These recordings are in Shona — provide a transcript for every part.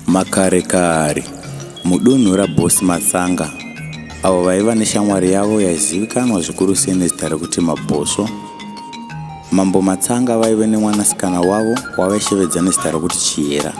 Makare kare, mudunhu raBoss Matsanga, avo vaiva neshamwari yavo yaizivikanwa zvikuru sei nezita rekuti Mabhosvo. Mambo Matsanga vaive nemwanasikana wavo wavaishevedza nezita rokuti Chihera,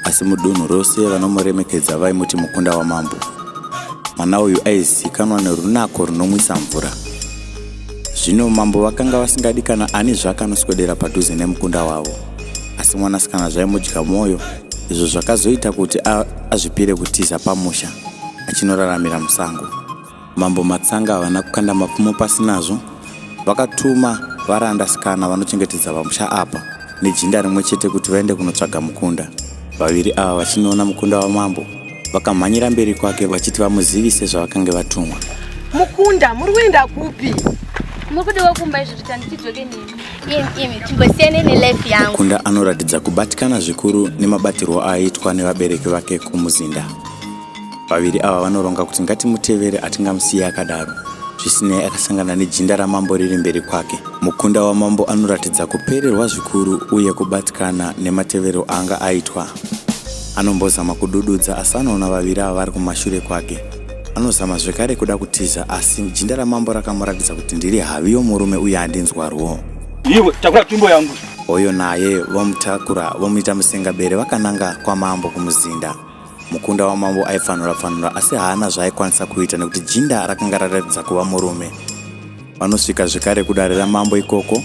asi mudunhu rose vanomuremekedza vaimuti mukunda wamambo. Mwana uyu aizivikanwa nerunako runomwisa mvura. Zvino mambo vakanga vasingadi kana ani zvake anoswedera padhuze nemukunda wavo. Asi mwanasikana zvaimudya mwoyo izvo zvakazoita kuti azvipire kutiza pamusha achinoraramira musango. Mambo Matsanga havana kukanda mapfumo pasi nazvo, vakatuma varandasikana vanochengetedza pamusha apa nejinda rimwe chete kuti vaende kunotsvaga mukunda. Vaviri ava vachinoona mukunda wamambo, vakamhanyira mberi kwake vachiti vamuzivise zvavakange vatumwa. Mukunda, muri kuenda kupi? Muri kudiwa kumba izvo kuti handitidzoke nemi. Imi, imi, chimbosiyana nelife yangu. Mukunda anoratidza kubatikana zvikuru nemabatirwo aaitwa nevabereki vake kumuzinda. Vaviri ava vanoronga kuti ngatimutevere hatingamusiye akadaro. Zvisinei akasangana nejinda ramambo riri mberi kwake. Mukunda wamambo anoratidza kupererwa zvikuru uye kubatikana nemateverero aanga aitwa. Anombozama kudududza asi anoona vaviri ava vari kumashure kwake. Anozama zvekare kuda kutiza asi jinda ramambo rakamuratidza kuti ndiri havi yomurume uye handinzwarwo. Iwe takura tsvimbo yangu. Hoyo naye vomutakura vomuita musengabere vakananga kwamambo kumuzinda. Mukunda wamambo aipfanura pfanura asi haana zvaaikwanisa kuita nekuti jinda rakanga raratidza kuva murume. Vanosvika zvekare kudare ramambo ikoko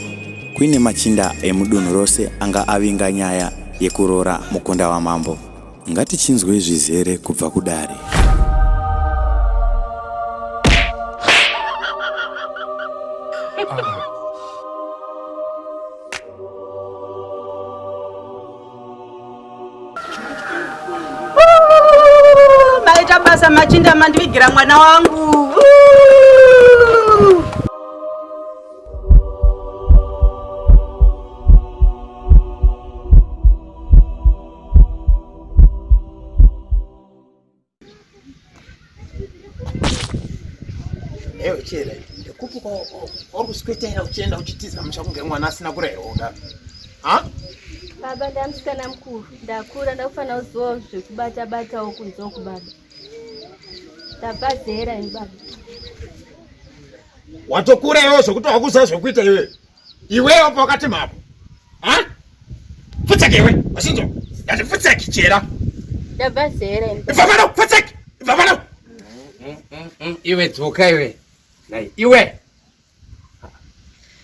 kuine machinda emudunhu rose anga avinga nyaya yekuroora mukunda wamambo. Ngatichinzwei zvizere kubva kudare. Maita basa machinda mandivigira mwana wangu. Ewe chera ndekupi kwauri kuswetera uchienda uchitiza musha kunge mwana asina kurerwa kudaro ha? Baba ndamusikana mukuru ndakura ndakufanira kuzivawo zvekubata batawo kunze uku baba. Ndabva zera ini baba. Watokura iwewe zvekuti wakuziva zvekuita iwewe. Iwewe pakati mapo. Ha? Pfutseke iwe, wasinzwa? Ndati pfutseke chera. Ndabva zera ini. Ibva pano, pfutseke. Ibva pano. Iwe dzoka iwe. Nai iwe.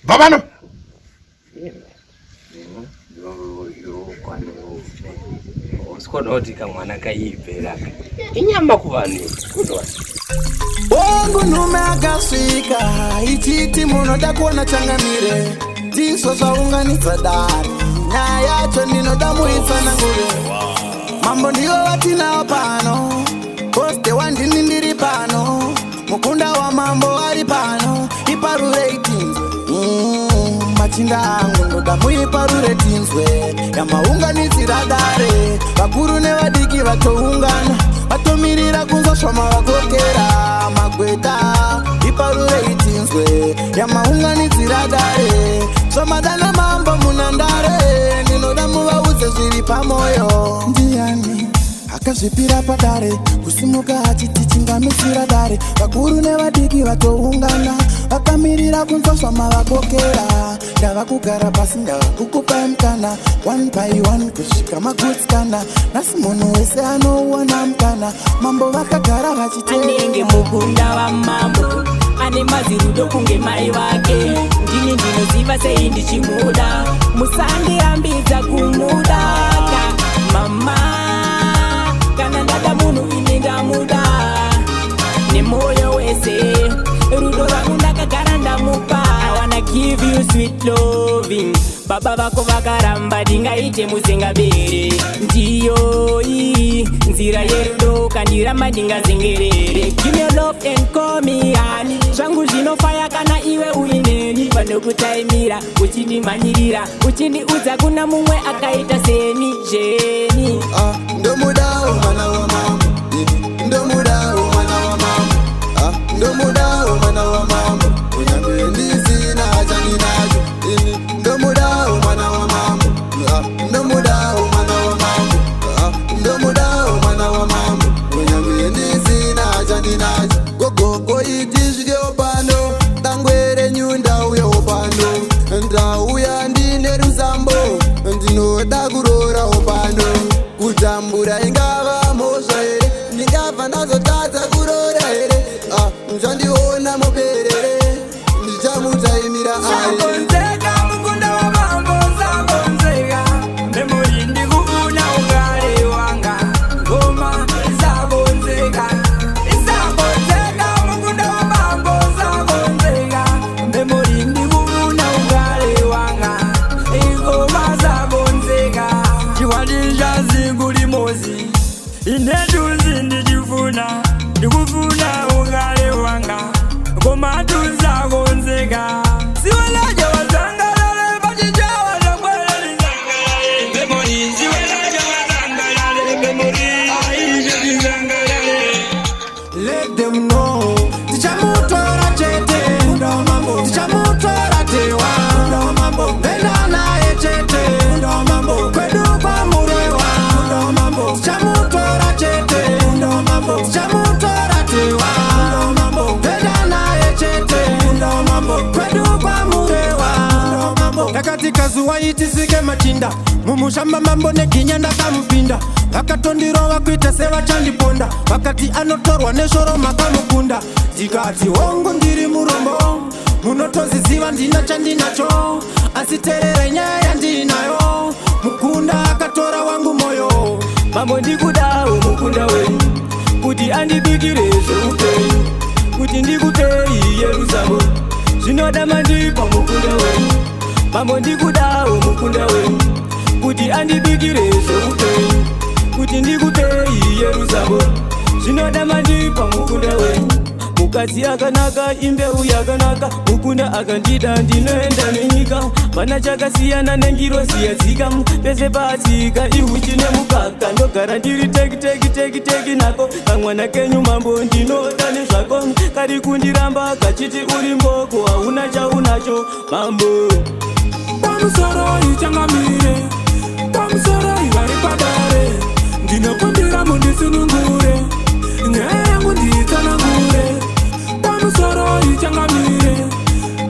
Bva pano. Usikuona kuti kamwana kaibvera inyama kuvanhu kuzwa. Wangu nhume akasvika ichiti munoda kuona changamire ndizvo zvaunganidza dare nyaya yacho ndinoda muitsanangure mambo ndivo vatinavo pano poste wandini ndiri pano mukunda wamambo ari pano iparurei tinzwe machinda angu ndoda muiparure tinzwe yamaunganidzira dare vakuru nevadiki vatoungana vatomirira kunzwa zvamavakokera magweta iparurei tinzwe yamaunganidzira dare zvamadana mambo munandare ndinoda muvaudze zviri pamoyo ndiani akazvipira padare kusimuka achiti chingamisira dare vakuru nevadiki vatoungana vakamirira kunzwa zvamavakokera ndava kugara pasi ndava kukupai mukana one by one kusvika magutsikana nhasi munhu wese anouwana mukana mambo vakagara vachitenenge mukunda wamambo ane mazirudo kunge mai vake ndini ndinoziva sei ndichimuda musandirambidza kumudaka mama kana ndada munhu ini ndamuda nemoyo wese rudo rwangu ndakagara ndamupa I wanna give you sweet loving baba vako vakaramba ndingaite musengabere ndiyo iyi nzira yerudo kandiramba ndingazengerere give me your love and call me honey zvangu zvinofaya kana iwe uineni panokutaimira uchindimhanyirira uchindiudza kuna mumwe akaita seni jeni Ah, ndomudawo mwana wa mambo ndomudawo mwana wa mambo Ah, ndomudawo mwana wa mambo kunyange ndisina chandinacho ini ndomudawo mwana wa mambo Ah, ndomudawo mwana wa mambo Ah, ndomudawo Ziko limodzi inetu sindichifuna, ndikufuna ukhale wanga, koma tuzakonzeka siwelaja wazangalale pachichawa takwelelizangalale memori siwelaja wazangalale memori aishetizangalale. Let them know tichamutora chete, tichamutora Tewa, nenda naye chete kwedu kwaMurewa. Tichamutora chete, tichamutora Tewa, nenda naye chete kwedu kwaMurewa. Ndakati kazuwa itisike machinda mumushamba, mambo neginya ndakamupinda, vakatondirova kuita sevachandiponda, vakati anotorwa neshoro makamukunda. Ndikati hongu, ndiri murombo, munotoziziva, ndina chandinacho, asi tererai nyaya yandinayo, mukunda akatora wangu moyo. Mambo, ndikudawo mukunda wenyu kuti andibikire zveupenyu, kuti ndikupei yerusavo zvinoda mandipa mukunda wenyu. Mambo, ndikudawo mukunda wenyu kuti andibikire zveupenyu, kuti ndikupei yerusavo zvinoda mandipa mukunda wenyu. Mukadzi akanaka imbeu yakanaka, mukunda akandida ndinoenda nenyika, mana chakasiyana nengirozi yadzika pese patsika ihuchi nemukaka, ndogara ndiri teki teki teki teki nako kamwana kenyu. Mambo, ndinoda nezvako, kari kundiramba kachiti uri mboko, hauna chaunacho, mambo. Pamusoro ichangamire, pamusoro ivari padare, ndinokumbira mundisunungure, nyaya yangu nditsanangure. Pamusoro ichangamire,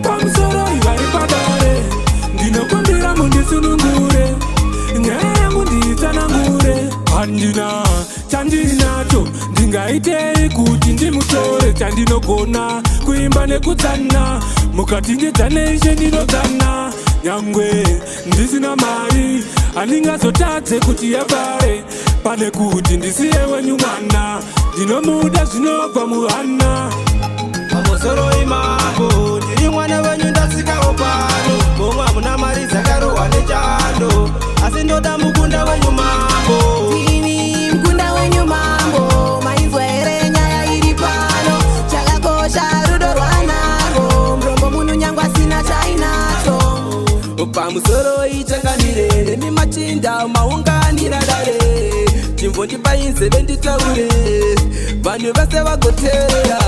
pamusoro ivari padare, ndinokumbira mundisunungure, nyaya yangu nditsanangure. Handina chandinacho, ndingaitei kuti ndimutore? Chandinogona kuimba nekudzana, mukati ndidzane ishe, ndinodzana. Nyangwe ndisina mari, handingazotadze kuti yafare pane kuti ndisiye wenyu mwana, ndinomuda zvinobva muhana. Pamusoro imambo, ndiri mwana wenyu, ndasvikawo pano, momwe hamuna mari, dzakarohwa nechando, asi ndoda mukunda wenyu, mambo. Ndini mukunda wenyu, mambo, mainzwa here nyaya iri pano? Chakakosha rudo rwanarwo, murombo munhu nyangwe asina chainacho. Pamusoro ichangamire, nemi machinda maunganira dare, chimbondipai nzeve nditaure, vanhu vese vagoteerera.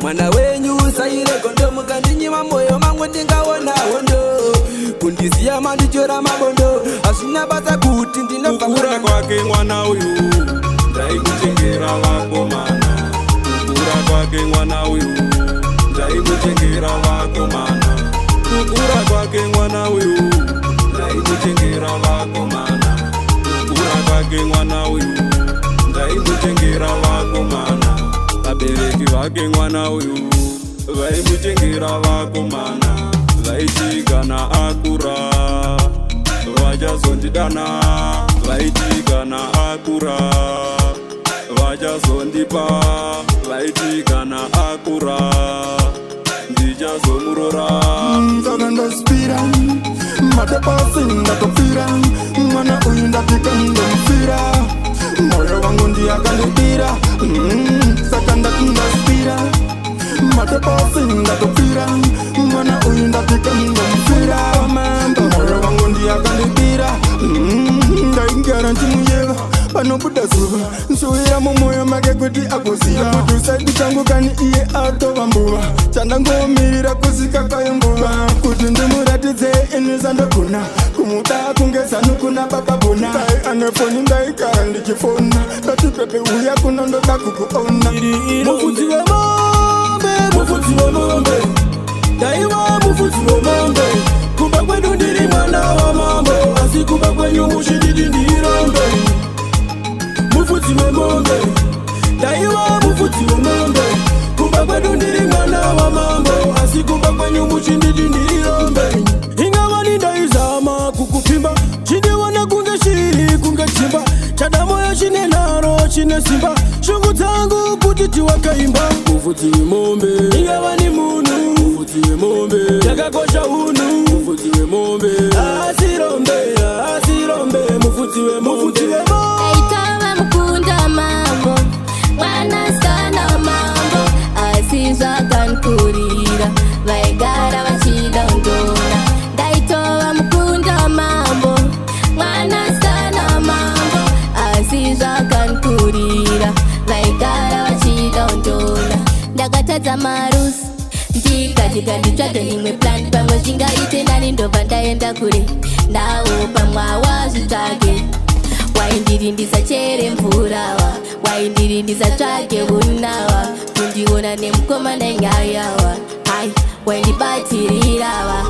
Mwana wenyu saire gondo, mukandinyima moyo mangu ndingaona hondo, kundiziya mandityora mabondo, hazvina basa kuti ndinobva. Kukura kwake mwana uyu ndaimuchengera vakomana, kukura kwake mwana uyu ndaimuchengera vakomana, kukura kwake mwana uyu ndaimuchengera vakomana, kukura kwake mwana uyu ndaimuchengera vakomana. Vabereki vake mwana uyu vaimuchengera vakomana, vaiti kana akura vachazondidana, vaiti kana akura vachazondipa, vaiti kana akura ndichazomurora. Saka ndasipira matepasi, ndatopfira mwana uyu, ndatika ndomufira, moyo wangu ndiyakandipira. Saka ndati ndasipira matepasi, ndatopfira mwana uyu, ndatika ndomufira, moyo wangu ndiyakandipira. Ndaigara ndimuyeva panobuda zuva, nshuwira mumwoyo make kuti agoziva kuti usaidi changu kani iye atova mbuva, chandangomirira kusvika kwayo nguva kuti ndimuratidze ini zandogona kumuda kunge zanu kuna baba bona. Dai ane foni ndaigara ndichifona, ndati baby, uya kuno, ndoda kukuona. Mufudzi wemombe, mufudzi wemombe, ndaiva mufudzi wemombe kumba kwedu, ndiri mwana wamambo, asi kumba kwenyu muchinditi ndirombe. Mufudzi wemombe, ndaiva mufudzi wemombe kumba kwedu, ndiri mwana wamambo, asi kumba kwenyu muchinditi ndirombe. Ingavani ndaizama kukupfimba, chindiona kunge shiri, kunge chimba chadamoyo, chine nharo, chine simba, shungu dzangu kuti tiwakaimba. Mufudzi wemombe, ingavani munhu. Mufudzi wemombe. Chakakosha unhu. Mufudzi wemombe. Asirombe, asirombe. Mufudzi wemombe. Aitava mukunda mambo, mwanasikana mambo, asi zvakandikurira, vaigara vachida kundona. Ndaitova mukunda mambo, mwanasikana mambo, asi zvakandikurira, vaigara vachida kundona. Ndakatadza marusi, ndikati kanditsvage imwe plan, pamwe zvingaite nani. Ndobva ndaenda kure nawo, pamwe awazvitsvage. Waindiri ndisachere mvurawa, waindiri ndisatsvage unawa, kundiona nemukomana ingayawa, ai, waindibatirirawa.